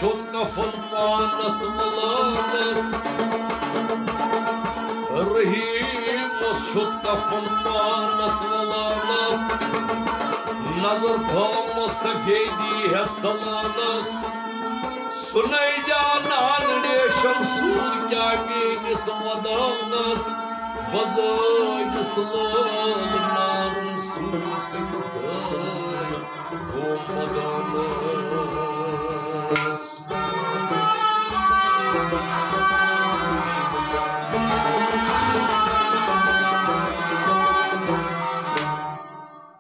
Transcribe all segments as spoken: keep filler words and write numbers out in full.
چھُ کفن پانس ولانس، رحیمس چھُ کفن پانس ولانس۔ نظر تھٲومٕژ سفیدی ہٮ۪تھ ژلانس۔ سُنے جانان ریشم سوٗد کیٛاہ میٲنِس ودانس۔ بزٲوِس لٲل نارن سۭتۍ تہٕ گوٚو ودانس۔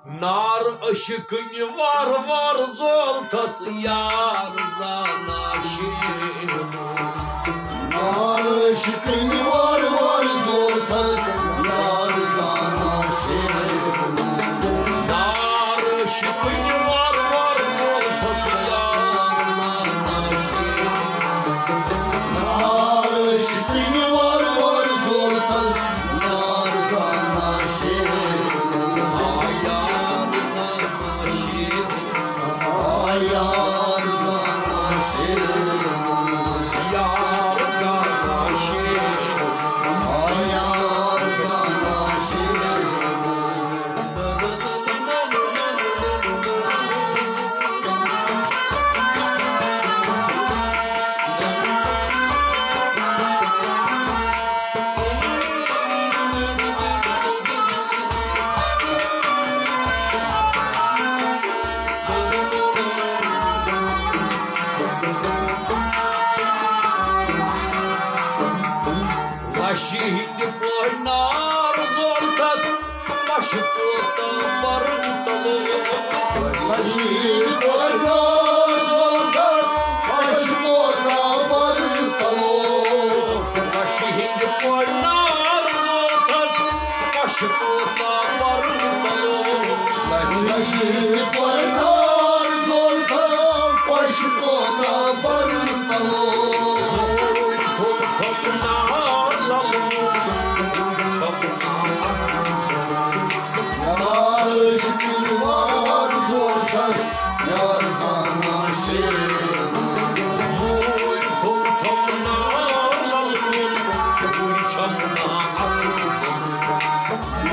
نار عشقٕنۍ وار وار زولتس یار زانا شیر۔ نار عشقٕنۍ وار وار زولتس یار زانا شیر۔ نار عشقٕنۍ وار وار زولتس یار زانا شیر۔ نار عشقٕنۍ وار وار زولتس یار زانا شیر۔ آ یار زانا شیر۔ آ یار زانا شیر۔ یار زانا شیر۔ آ یار زانا شیر۔ لشہِ ہٕنٛدِ پٲٹھۍ نار زولتس، پشہِ کوتاہ پرن تلو۔ لشہِ ہٕنٛدِ پٲٹھۍ نار زولتس، پشہِ کوتاہ پرن تلو۔ لشہِ ہٕنٛدِ پٲٹھۍ نار زولتس، پشہِ کوتاہ پرن تلو۔ لشہِ ہٕنٛدِ پٲٹھۍ نار زولتس، پشہِ کوتاہ پرن تلو۔ یار عشقٕنۍ وار زولتس، یار زانا شیر۔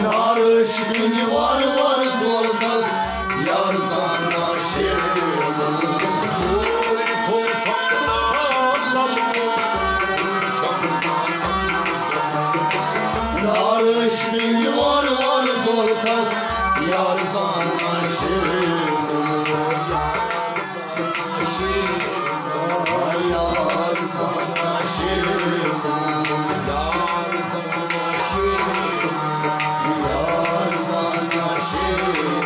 یار عشقٕنۍ وار وار زولتس، یار زانا شیر۔ یار عشقٕنۍ وار وار زولتس، یار زانا شیر۔ یار زانا شیر۔ یار زانا شیر۔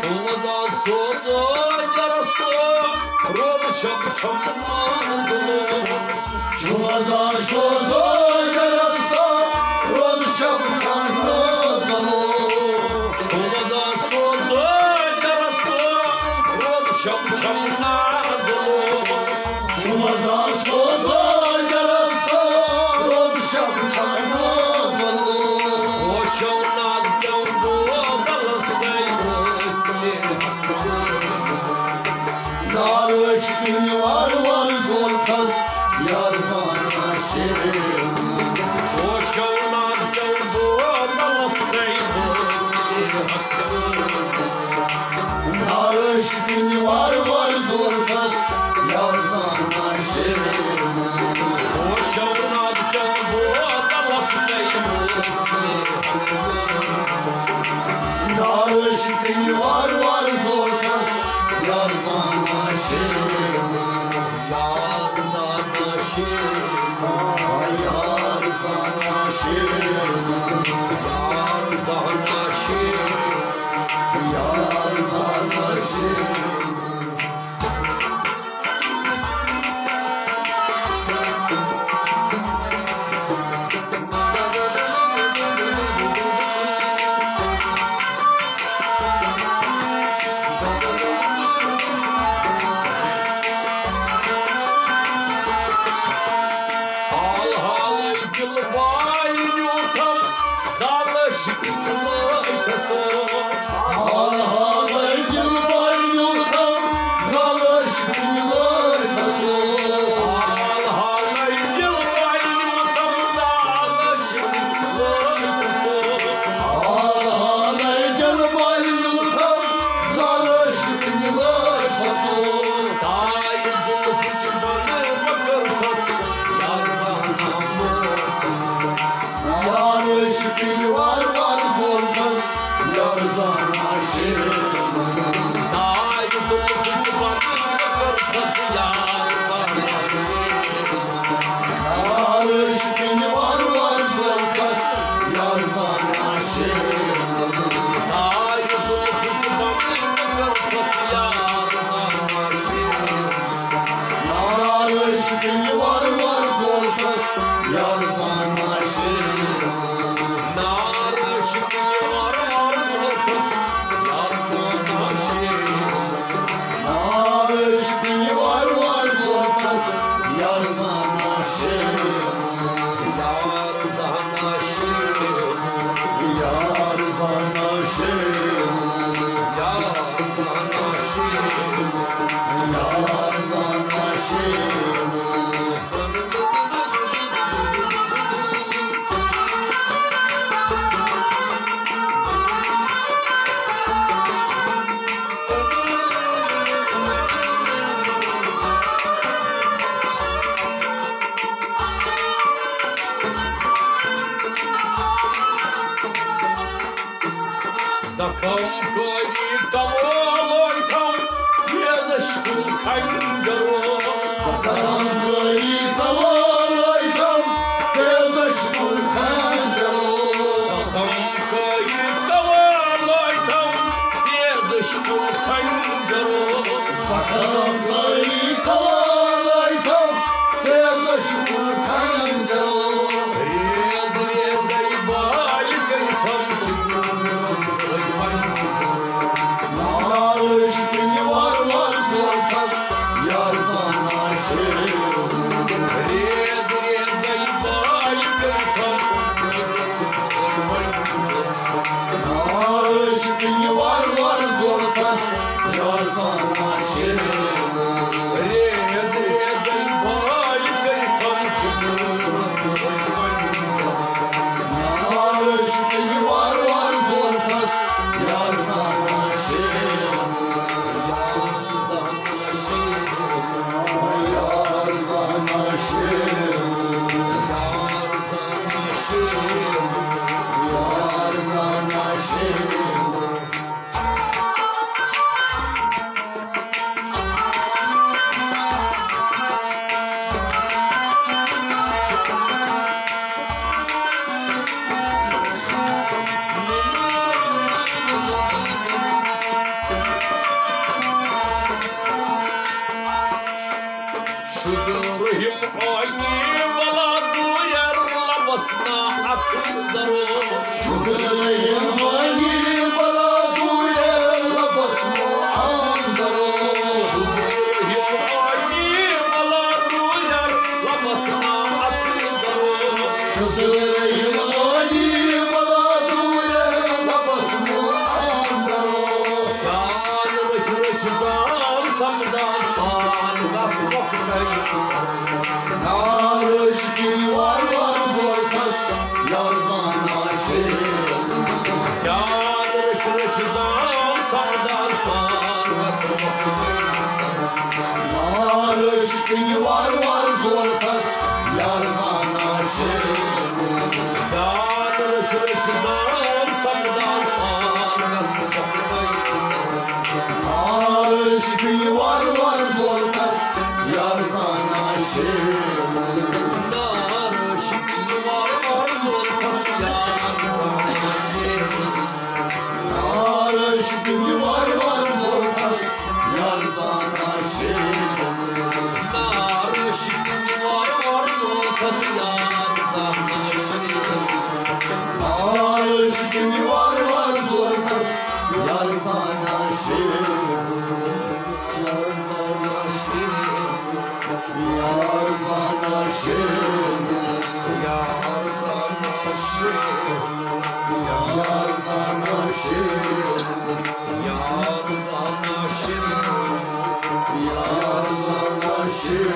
سوزان سوزان جرس، روز شب چھم منزلو۔ سوزان سوزان جرس، روز شب چھم منزلو۔ سوزان سوزان جرس، روز شب چھم نازلو۔ سوزان سوزان جرس، روز شب چھم نازلو۔ ہوشو ناز کیو بوزلس گئی وسلے۔ نار عشقٕنۍ وار وار زولتس، یار زانا شیر۔ ہوشو ناز کیو بوزلس گئی وسلے۔ نار عشقٕنۍ وار وار زولتس، یار زانا شیر۔ ہوشو ناز کیو بوزلس گئی وسلے۔ نار عشقٕنۍ وار وار زولتس، یار زانا شیر۔ یار زانا شیر۔ یار زانا شیر۔ یار زانا شیر۔ یار زانا شیر۔ خنجرو۔ زخم کٲری توالے تھم تیزش کُل خنجرو۔ زخم کٲری توالے تھم تیزش کُل خنجرو۔ زخم کٲری توالے تھم تیزش کُل خنجرو۔ ریز ریزے بالہِ گٔے تھم۔ نالش کُنہِ وار وار زورتس یار زانا شیر۔ ریز ریزے بالہِ گٔے تھم۔ نالش کُنہِ وار وار زورتس یار زانا شیر۔ ریز ریزے بالہِ گٔے تھم۔ نالش کُنہِ وار وار زورتس یار زانا شیر۔ یار زانا شیر۔ یار زانا شیر۔ شُکر رحیم عٲلی ولا دوٗرٮ۪ر لبس نا اکھ ضرور۔ شُکر رحیم عٲلی ولا دوٗرٮ۪ر لبس نا اکھ ضرور۔ شُکر رحیم عٲلی ولا دوٗرٮ۪ر لبس نا اکھ ضرور۔ شُکر رحیم عٲلی ولا دوٗرٮ۪ر لبس نا اکھ ضرور۔ جان رٔچھ رٔچھ زان سمدان پان گژھ وقتَے۔ نالش کُنہِ وار وار زورتس یار زانا شیر۔ جان رٔچھ رٔچھ زان سمدان پان گژھ وقتَے۔ نالش کُنہِ وار وار زورتس یار زانا شیر۔ یار رٔچھ رٔچھ زان سمدان پان گژھ۔ نالش کُنہِ وار وار زورتس یار زانا شیر۔ نالش کُنہِ وار وار زورتس یار زانا شیر۔ نالش کُنہِ وار وار زورتس یار زانا شیر۔ نالش کُنہِ وار وار زورتس یار زانا شیر۔ نالش کُنہِ وار وار زورتس یار زانا شیر۔ یار زانا شیر۔ یار زانا شیر۔ یار زانا شیر۔ یار زانا شیر۔ یار زانا شیر۔ یار زانا شیر۔